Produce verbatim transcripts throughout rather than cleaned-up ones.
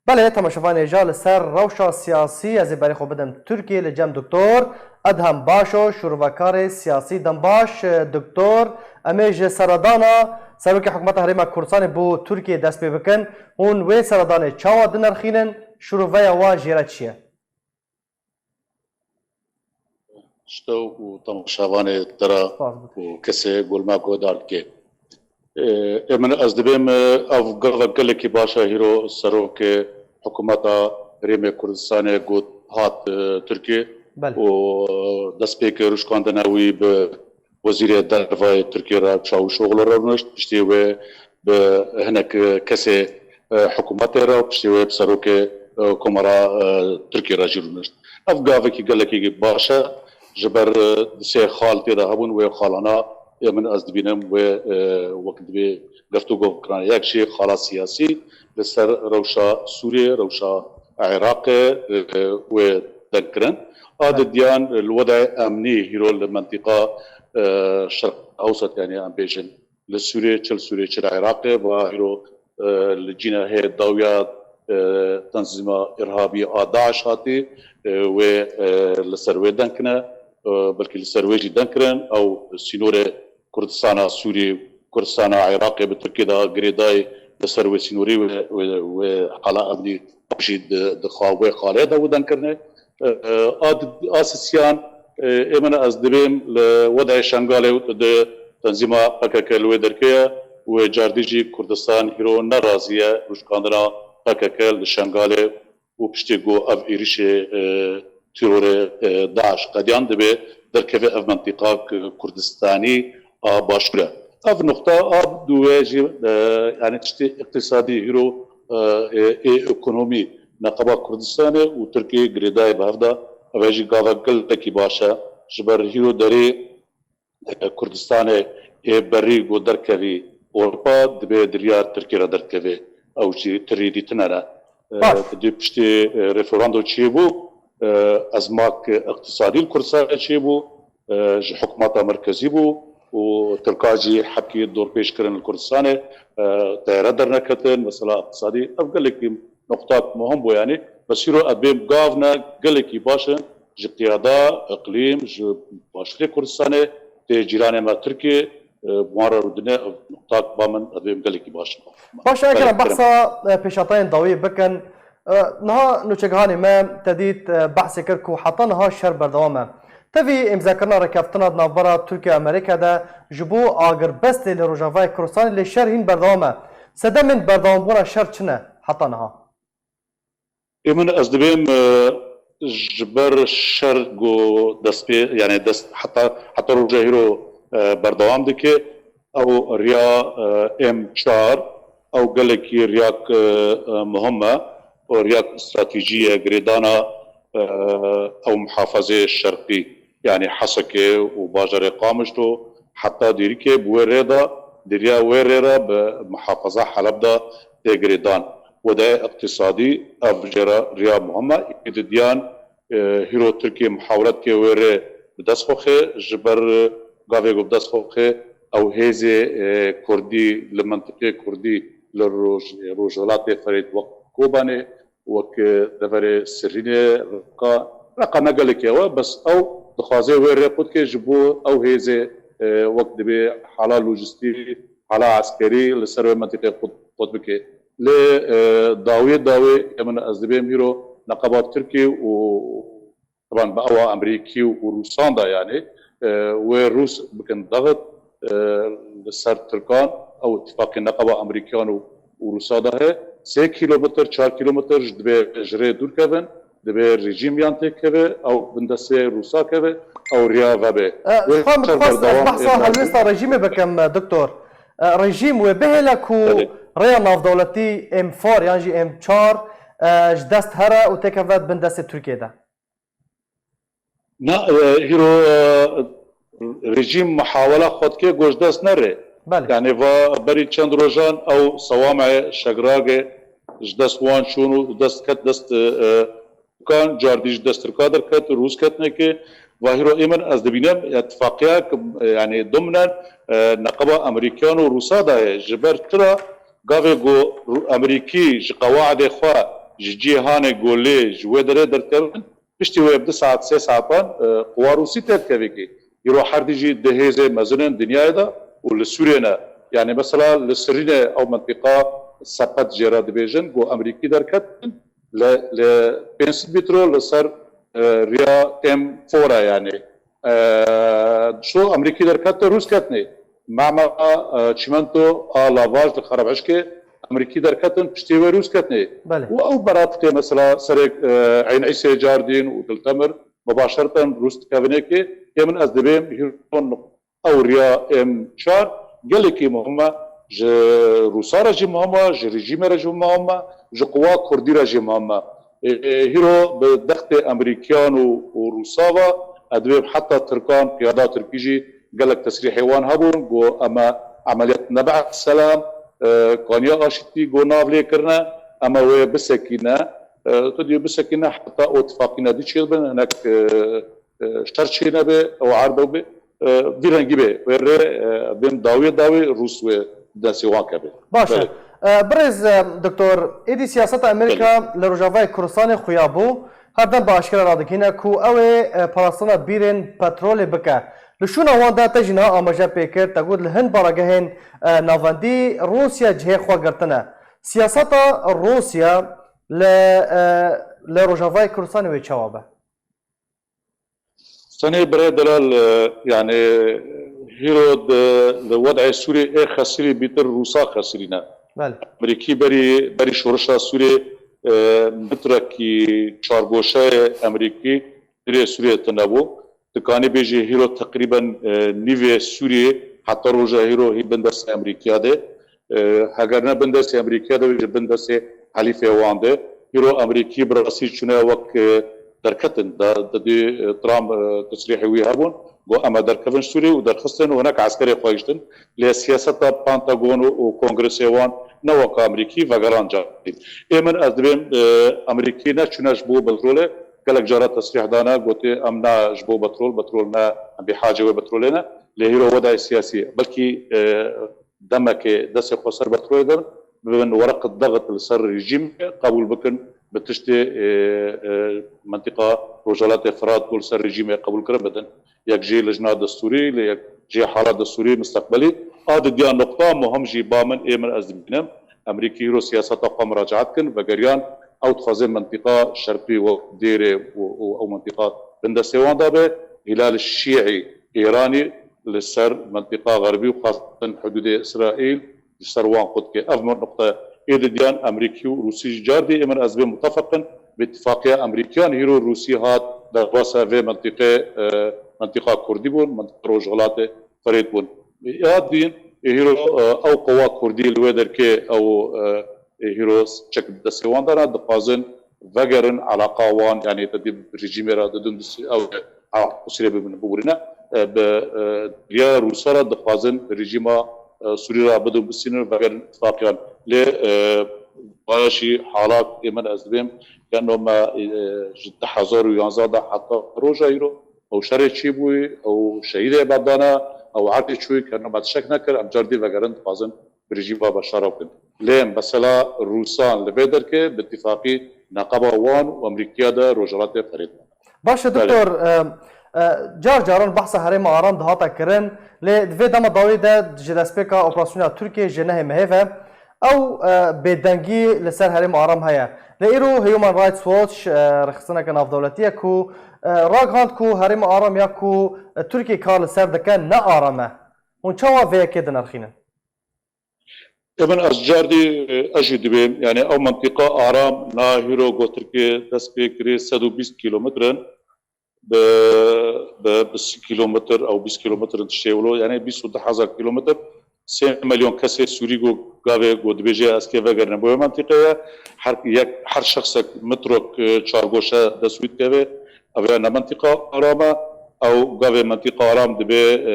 Belê, temaşevanê hêja, li ser rewşa siyasî ez ê berê xwe bidim Tirkiyê li cem Doktor Edhem Başo, şûrovekarê siyasî. Dem baş, Doktor. Em ê ji seredana Serokê Hikûmeta Herêma Kurdistanê bo Tirkiyê dest pê bikin. Hûn wê seredanê çawa dinerxînin? Şûroveya we jê re çi ye? Ji te û temaşevanê te re û kesê ku li me guhdar dike. Ê, ê min, ez dibêm, e, ev gavek gelekî baş e, hîro serokê hikûmeta Herêmê Kurdistanê got hat, e, Tirkiyê Belê. û, e, destpêkê rûşkandina wî bi Wezîrê Dervayê Tirkiyê re Çavuşoglu re rûnişt, piştî wê bi hinek kesê, e, hikûmetê re û piştî wê bi serokê, e, Komara, e, Tirkiyê re jî rûnişt. Ev gavekî gelekî baş e, ji ber, e, di sê xal tê de hebûn, wê xalana ê min ez dibînim wê, e, wek divê geftugo bikirane. Yek jî xala siyasî li ser rewşa Sûriyê, rewşa Iraqê, e, wê deng kirin. A didiyan li wedayê emnî hîro li mentiqa, e, Şerq Ewsat, yanî em bêjin li Sûriyê, çi li Sûriyê, çi li Iraqê, va hîro, e, li cîna hê dawiya, e, tenzîma îrhabî a DAIŞ hatî, e, wê, e, li ser wê deng kine, e, belkî li ser wê jî deng kirin, ew sînorê Kurdistana Sûrî, Kurdistana Iraqê bi Tirkiyê de girêdayî li ser wê sînorî wê, wê, wê hala emnî jî di, di xal-, wê xalê de wê deng kirine. E, e, a di-, a sisiyan, e, ê min ez dibêm li wedayê Şengalê û di tenzîma P K K li wê derkeye û wê cardî jî Kurdistan hîro nerazî ye rûşkandina P K K li Şengalê û piştî ku ev êrişê, e, terorê, e, DAIŞ qediyan, dibê derkeve ev mentiqa K-, Kurdistanî a Başûr e. Ev nuqta a du wê jî, e, yani tiştê iqtisadî hîro, e, e, ê ekonomî neqeba Kurdistanê û Tirkiyê girêdayê bi hev de, ev jî gavek gelekî baş e. Ji ber hîro derê Kurdistanê ê berî ku derkevî Ewropa, dibê di riya Tirkiyê re derkevê. Ew jî tirî dîtine ne. Baş. Di dû piştî, e, referando çêbû, e, ezmak iqtisadî li Kurdistanê çêbû, e, ji hikûmeta merkezî bû û Tirka jî hepkî dorpêç kirin li Kurdistanê, e, teyare derneketin, mesela iqtisadî. Ev gelekî nuqtak muhim bû, yanî. Bes hîro ez bêm gav ne gelekî baş in. Ji qiyada, iqlîm, ji Başûrê Kurdistanê tê cîranê me Tirkiyê, e, bi wan re rûdine, ev nuqtak ba min, ez bêm gelekî baş in. Baş e, eger em behsa, e, pêşhatayên dawî bikin, e, niha nûçegihanê me te dît, e, behsê kir ku heta niha şer berdewam e. Tevî îmzakirina rêkeftina di navbera Tirkiye û Amerîka de ji bo agirbestê li Rojavayê Kurdistanê lê şer hîn berdewam e. Sedemên berdewambûna şer çi ne heta niha? Ê min, ez dibêm, e, ji ber şer ku dest pê, yani dest heta, heta roja hîro, e, berdewam dike, ew riya, e, M çar, ew gelekî riyak, e, e, muhim e, û riyak stratejî ye, girêdana, e, ew muhafazê şerqî, yani Hesekê û bajarê Qamişlo, heta Dêrikê bi wê rê de, di riya wê rê re bi muhafaza Heleb de tê girêdan. Wedayê iqtisadî, ev jê re riya muhim e. Ê didiyan, e, hîro Tirkiye muhawelet ke wê rê bi dest xwe xê, ji ber gavê ku bi dest xwe xê, ew hêzê, e, Kurdî li mentiqê Kurdî li roj-, Rojhilatê Ferêt wek Kobanê, wek, e, deverê Sirînê, Reqa, Reqa ne gelekî ew e, bes ew dixwaze wê rê qut ke ji bo ew hêzê, e, wek dibê hala lojistî, hala eskerî li ser wê mentiqê qut, qut bike. Lê, e, dawiyê dawê, ê min ez dibêm hîro neqeba Tirkî û, teban bi ewa Amerîkî û Rûsan de, yanî, e, wê Rûs bikin daxit, e, li ser Tirkan, ew îtifaqê neqeba Amerîkan û, û Rûsa de heye. Sê kîlometr, çar kîlometr ji dibê ji rê dûr kevin, dibê rejîm yan têkeve, ew bindestê Rûsa keve, ew riya vebe. E, Wê ji xwe min şer dixwest ez berdewam behsa ê helwêsta rejîmê bikim, e, doktor. E, rejîm wê bihêle ku Belê. rêya navdewletî M çar yan jî M çar, e, ji dest here û têkeve di bin destê Tirkiyê de. Na, e, hîro, e, rejîm muhawela xwe dike ku ji dest nere. Belê. Yani va berî çend rojan ew sewamê Şegragê ji dest wan çûn û dest ket dest, e, Tirkan, cardî ji dest Tirka derket, Rûs ketine ki, va hîro ê min ez dibînim, îtifaqiya ki, e, yani dimnen, e, neqeba Amerîkan û Rûsa de ye. Ji ber çira gavê ku Rû-, Amerîkî ji qewaidê xwe ji cîhanê ku lê ji wê derê derdikevin, piştî wê bi du saet, sê saetan, e, quwa Rûsî têdikevê kê. Îro her dî jî du hêzê mezin in dinyayê de û li Sûriyê ne. Yani mesela li Sirînê ew mentiqa sepet jê re dibêjin, ku Amerîkî derketin, li, li pênc sed metre li ser, e, riya M four e yani. E, şo Amerîkî derkete, Rûs ketnê. Mema, e, çimento a lavaj li Xerabişkê Amerîkî derketin, piştê wê Rûs ketnê. Belê. Û ew beratê mesela serê, e, Eyn Îsê Cardîn û Diltemir mubaşereten Rûs dikevinê kê, ê min ez dibêm hîron ew riya M çar gelekî muhim e, ji Rûsa re jî muhim e, ji rejîmê re jî muhim e, ji quwa Kurdî re jî muhim e. Ê, ê, hîro bi dextê Amerîkiyan û, û Rûsa ve, ez dibêm heta Tirkan, qiyada Tirkî jî gelek tesrîhê wan hebûn, got, eme emeliyat Neb'a Selam, e, kaniya aşitî got nav lê kirine, eme wê bisekîne, e, tu diyê bisekîne heta o tifaqîne dî çêdibin, hinek, e, e, şer çênebe, ew erd ew bê, e, vî rengî bê. Wê rê, e, bên dawiyê dawî Rûs wê destê wan keve. Baş e. Belê. E, birêz, e, doktor, êdî siyaseta Amerîka Belê. li Rojavayê Kurdistanê xuya bû. Her dem bi aşkere radikîne ku ew ê, e, parastina bîrên petrolê bike. Li şûna wan de te jî niha amaje pê kir, te got li hin baragehên, e, navendî Rûsya cihê xwe girtine. Siyaseta Rûsya li, e, li Rojavayê Kurdistanê wê çawa be? Tenê birê delal, e, yani hîro di, li wed'ê Sûrî ê xesirî bîtir Rûsa xesirî ne. Belê. Amerîkî berî, berî şorişa Sûrî, e, mitrekî çargoşeyê Amerîkî dirê Sûriyê tune bû. Dikanî bêjî hîro teqrîben, e, nîvê Sûriyê heta roja hîro hî bin destê Amerîkiya de. E, heger ne bin destê Amerîkiya de, ji bin destê helîfê wan de. Hîro Amerîkî bi rastî çûne wek, e, derketin. Da, da dî, e, Trump, e, tesrîhê wî hebûn. Got, "Em ê derkevin ji Sûriyê" û derxistin û hinek eskerê xwe hiştin. Lê siyaseta Pentagon û, û Kongresê wan ne wek Amerîkî vegeran cardî. Ê min ez dibêm, e, Amerîkî ne çûne ji bo petrolê, gelek cara tesrîh dane, gotê, "Em ne ji bo petrol, petrol ne, em bêhacê wê petrolê ne." Lê hîro wedayê siyasî, belkî, e, demekê destê xwe ser petrolê de bin, bibin wereqet dexit li ser rejîmê, qebûl bikin, bi tiştê, e, e, mentiqa Rojhilatê Firat ku li ser rejîmê qebûl kirin bidin. Yek jê lijna destûrî, lê yek jê hala destûrî misteqbelî. A didiya noqta muhim jî ba min, ê min ez dibînim, Amerîkî hîro siyaseta xwe miracaat kin, vegeriyan ew dixwazin mentiqa şerqî wek Dêrê û, û ew mentiqa bindestê wan de be. Hîlal Şîî Îranî li ser mentiqa xerbî û xasten hudûdê Îsraîl li ser wan qut ke. Ev min nuqte ê didiyan Amerîkî û Rûsî ji car dî ê min ez bê mutefeq in. Bi îtifaqiya Amerîkiyan hîro Rûsî hat derbasa vê mentiqê, e, mentiqa Kurdî bûn, mentiqa Rojhilatê Ferêt bûn. Ya dîn, e, hîro, e, ew quwa Kurdî li wê derkê ew, e, e, hîro çek destê wan dana, dixwazin vegerin, alaqa wan, yani te dî rejîmê re didin distî, ew, e, a, Qusrê bibin, bibûrîne. E, bi, e, riya Rûsa re dixwazin rejîma, e, Sûrî re bidin bistînin, vegerin îtifaqiyan. Lê, e, vaya jî halat ê min ez dibêm, keno me, e, ji du hezar û yanzdeh de heta roja îro, ew şerê çêbûyî, ew şehîdê berdana, ew erdê çûyî, keno me tiştek nekir, em car dî vegerin, dixwazin bi rejîma Beşar re bikin. Lê mesela Rûsan li vê derkê bi îtîfaqî neqeba wan û Amerîkiya de Rojhilatê Ferêt. Baş e, Belê. doktor, e, e, car caran behsa herêma Aram dihata kirin, lê di vê dema dawî de ji destpêka operasyona Tirkiyê ji nehê mehê ve ew, e, bêdengî li ser herêma Aram heye. Lê îro Human Rights Watch, e, rêxistineke navdewletî ye ku, e, ragihand ku herêma Aram ya ku, e, Tirkiye kar li ser dike ne aram e. Hûn çawa vê yekê dinirxînin? Ê min ez car dî, e, ez jî dibêm, yani ew mentiqa Aram na hîro gotirkê dest pê kirê sed û bîst kîlometr in, bi, bi, bi sî kîlometr ew bîst kîlometr in tiştê wilo, yani bîst û du hezar kîlometr, sê milyon kesê Sûrî go gavê go dibêje ez kê vegerine bo wê mentiqê ye. Her yek, her şexsek mitrok, e, çargoşe dest wî dikeve, ev ya ne mentiqa Aram e, ew gavê mentiqa Aram dibe, e,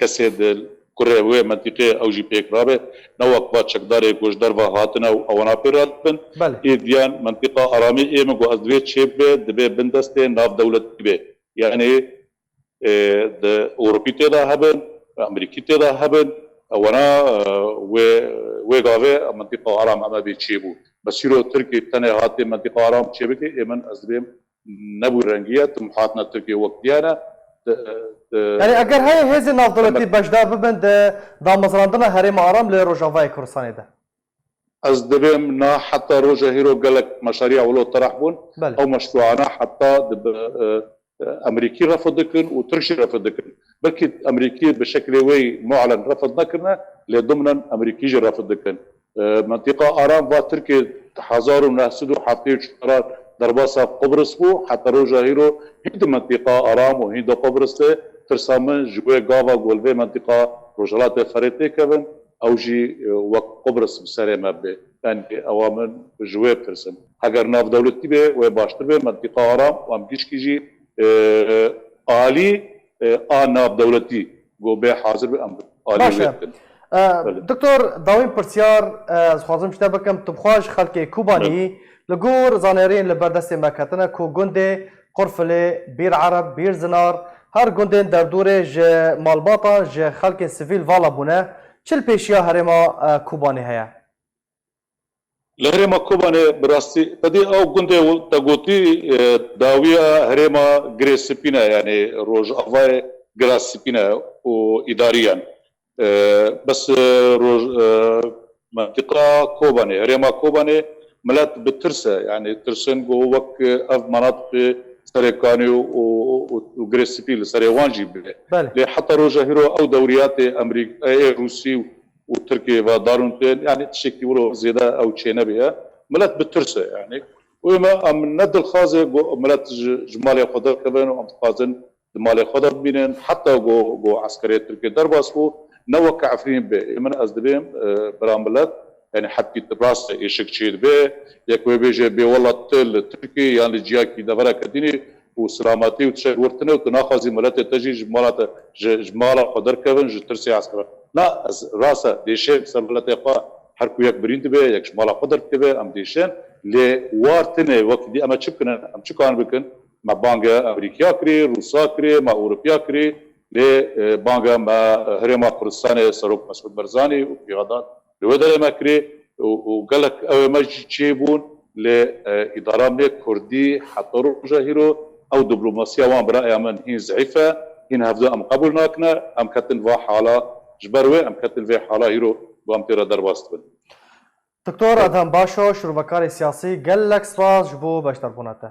kesê di kurê wê mentiqê ew jî pêk rabe. Ne wek va çekdarê ku ji derve hatine û ewana pê radibin. Belê. Ê diyan mentiqa Aramî ê min ku ez divê çê bibe, dibe bin destê navdewletî be. Yani, e, di Ewropî tê de hebin, Amerîkî tê de hebin, ewana, e, wê, wê gavê mentiqa Aram em ê bê çê bû. Bes îro Tirkî tenê hatê mentîqa aram çêbike, ê min ez dibêm nebû rengiye, tim hatine Tirkî wek diyane. Te- te- Yani eger heye hêzên navdewletî beşdar bibin di damezrandina herêma aram li Rojavayê Kurdistanê de? Ez dibêm na heta roja hîro gelek meşariya wilo tereh bûn. Belê. Ew meşruana heta di bi, e, e, Emerîkî refid dikin û Tirk jî refid dikin. Belkî Emerîkî bi şeklê wê mu'len refid nekirine, lê dimnin Emerîkî jî refid dikin. E, mentîqa aram va Tirkê hezar û neh sed û heftê û çar derbasa Qubris bû, heta roja hîro hîn di mentîqa aram û hîn di Qubris de tirsa min ji wê gava ku li vê mentîqa Rojhilatê Ferê têkevin, ew jî, e, wek Qubris bi serê me bê. Yani ewa min ji wê bitirsin. Heger navdewletî bê, wê baştir bê, mentîqa aram û em gişkî jî, e, alî, e, a navdewletî ku bê hazir be, em alî Baş wê e. bikin. E, Belê. Doktor, dawîn pirsiyar, e, ez xwazim ji te bikim, tu bixwe ji xelkê Kobanî, li gor zanêriyên li ber destê me ketine ku gundê Qurfilê, Bîr Ereb, Bîr Zinar, her gundên derdorê ji malbatan, ji xelkên sivîl vala bûne. Çi li pêşiya herêma, e, Kobanê heye? Li herêma Kobanê bi rastî, tedî ew gundê te gotî, e, dawiya herêma Girê Sipî ne, yani Rojavayê Gira Sipî ne û îdariyan. E, bes, e, roj, e, mentiqa Kobanê, herêma Kobanê milet bi tirs e, yani tirsin ku wek, e, ev menatiqê Serê Kanê û, û, û, û Girê Sipî li serê wan jî bê. Belê. Lê heta roja hîro ew dewriyatê Emerîk-, ê Rûsî û Tirkiyê ve darûn tên, yani tiştekî wilo zêde ew çênebêye. Milet bi tirs e yani. Û ême em ne dilxwaz e ku milet ji, ji malê xwe derkevin û em dixwazin di malê xwe de bimînin. Heta ku, ku eskerê Tirkiyê derbas bû, ne weke Efrîn bê. Ê min ez dibêm, e, bira milet, yani hepkî rast e, êşik çêdibe, yek wê bêje bê wela tu li Tirkiyê yan li ciyakî devereke dînî û silametî û tiştek wir tune û tu naxwazî miletê te jî ji mala te, ji, ji mala xwe derkevin ji tirsê eskera. Na, ez rast e, dêşên ser miletê xwe her ku yek birîn dibe, yek ji mala xwe derdikeve, em dêşên. Lê war tune wekî dî em ê çi bikin, em çi karin bikin? Me banga Emerîkiya kirî, Rûsa kirî, me Ewropiya kirî, lê, e, banga me, e, Herêma Kurdistanê Serok Mesûd Barzanî û pêvadan li wê derê me kirî û, û gelek ew ê me jî çêbûn, lê, e, îdara me Kurdî heta roja hîro ew diplomasiya wan bi raya min hîn zehîf e, hîn hevdu em qebûl nakine, em ketin va hala, ji ber wê em ketin vê hala hîro ku em tê re derbas dibin. Doktor Adem Başo, şîrovekarê siyasî, gelek spas ji bo beşdarbûna te.